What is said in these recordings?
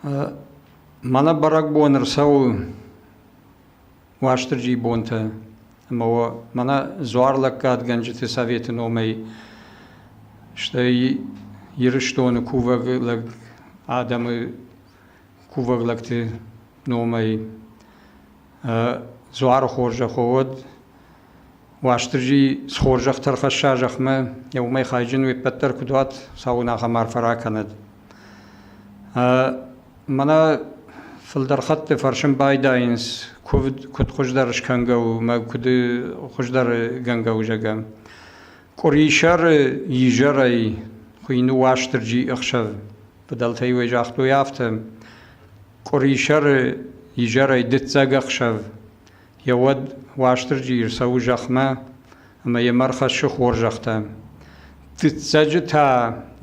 Мӕнӕ бӕрӕгбон ӕрцӕуы Уастырджийы бонтӕ ӕмӕ уӕ мӕнӕ дзуарлӕггадгӕнджыты советы номӕй, стӕй Ирыстоны кувӕг лӕг адӕмы кувӕг лӕгты номӕй дзуары хорзӕх уӕд. Уастырджи цы хорзӕхтӕ ӕрхӕсса зӕхмӕ, йӕ уымӕй хайджын уе ппӕт дӕр куыд уат, цауын ахӕм арфӕ ракӕнӕд. Мӕнӕ фылдӕр хатты фӕрсын байдайынц, куывд куыд хуыздӕр скӕнгӕ у мӕ куыд хуыздӕр гӕнгӕ у, зӕгъгӕ. Къуырисӕры изӕрӕй хуыйны Уастырджи ӕхсӕв. Фыдӕлтӕ-иу ӕй загътой афтӕ: Къуырисӕры изӕрӕй дыццӕг ӕхсӕв Йӕ уӕд Уастырджи ӕрцӕуы зӕхмӕ ӕмӕ йӕм ӕрхӕссы хорзӕхтӕ. Дыццӕджы та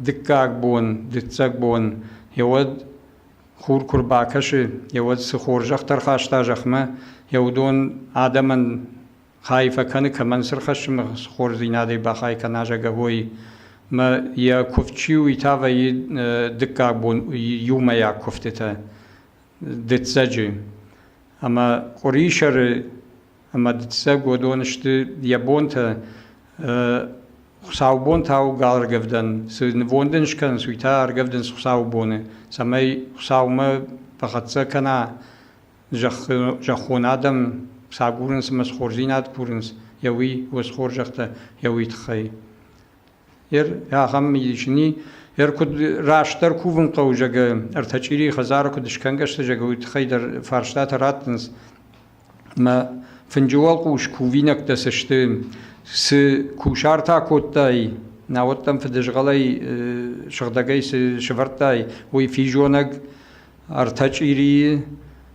дыккаг бон, дыццӕг бон, йӕ уӕд хур куы рбакӕсы, йӕ уӕд цы хорзӕхтӕ ӕрхаста зӕхмӕ, йӕ уыдон адӕмӕн хай фӕкӕны, кӕмӕн цы рхӕссы ӕмӕ цы хорздзинадӕй бахай кӕна, зӕгъгӕ, уый. Мӕ йӕ куывд чи у, уый та вӕййы дыккаг бон иумӕйаг куывтытӕ дыццӕджы. Ӕмӕ къуырисӕры ӕмӕ дыццӕг уыдон сты йӕ бонтӕ. Хуыцаубон та у галӕргӕвдӕн. Цы нывонд ын скӕнынц, уый та ӕргӕвдынц Хуыцаубоны, цӕмӕй Хуыцаумӕ фӕхӕццӕ кӕна зӕххон адӕм цы агурынц ӕмӕ цы хорздзинад курынц, йӕ уый уыцы хорзӕхтӕ йӕ уый тыххӕй. Ер ахӕм исни, ер куыд растдӕр кувын хъӕуы, зӕгъгӕ, ӕртӕ чъирийы хӕдзары куыд скӕнгӕ сты, зӕгъгӕ, уый тыххӕй дӕр фарстатӕ раттынц. Мӕ фынджы уӕлхъус кувинӕгтӕ цы сты, цы кусарт акодтай, науӕд дӕм фыдызгъӕлӕй сыгъдӕгӕй цы сӕвӕрдтай, уый физонӕг Ӕртӕ чъирийы,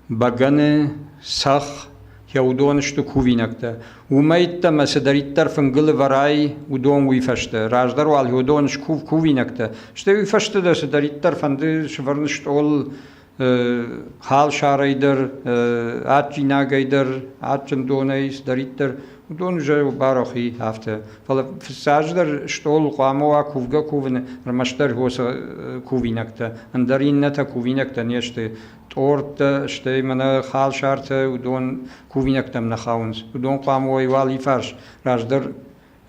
бӕгӕны, цӕхх, йӕ уыдон сты кувинӕгтӕ. Уымӕй ӕддӕмӕ цыдӕриддӕр фынгыл ӕвӕрай, уыдон уый фӕстӕ. Раздӕр уал уыдон скув кувинӕгтӕ, стӕй уый фӕстӕ дӕр цыдӕриддӕр фӕнды сывӕрын стъол халсарӕй дӕр, адджинагӕй дӕр, адджын донӕй, цыдӕриддӕр, уыдон уже барохи афтӕ. Фӕлӕ фыццаджыдӕр стъол хъуамӕ уа кувгӕ-кувыны ӕрмӕстдӕр уыцы кувинӕгтӕ, ӕндӕр иннӕтӕ кувинӕгтӕ не сты. Тъорттӕ, стӕй мӕнӕ халсартӕ, уыдон кувинӕгтӕм нӕ хауынц. Уыдон хъуамӕ уой уӕлифарс, раздӕр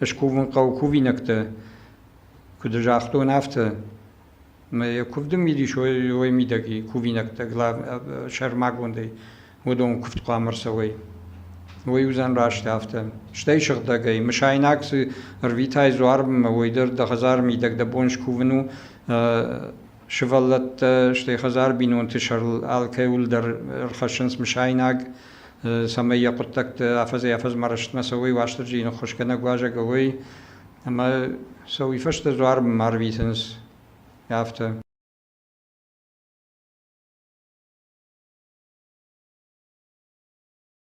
скувын хъӕуы кувинӕгтӕ. Куыд загътон, афтӕ. Мӕ йӕ куывды мидис уой мидӕг и кувинӕгтӕ сӕрмагондӕй уыдон куывд хъуамӕ ӕрцӕуой. Уый уыдзӕн раст афтӕ. Стӕй сыгъдӕгӕй, мысайнаг цы ӕрвитай дзуармӕ, уый дӕр дӕ хӕдзары мидӕг дӕ бон скувын у. Сывӕллӕттӕ, стӕй хӕдзар бинонты сӕрыл алкӕуыл дӕр ӕрхӕссынц мысайнаг, цӕмӕй йӕ хъуыддӕгты афӕдзӕй-афӕдзмӕ рӕстмӕ цӕуой, Уастырджийы ныххуысгӕнӕг уазӕг уой. Ӕмӕ сӕ уый фӕстӕ дзуармӕ арвитынц афтӕ.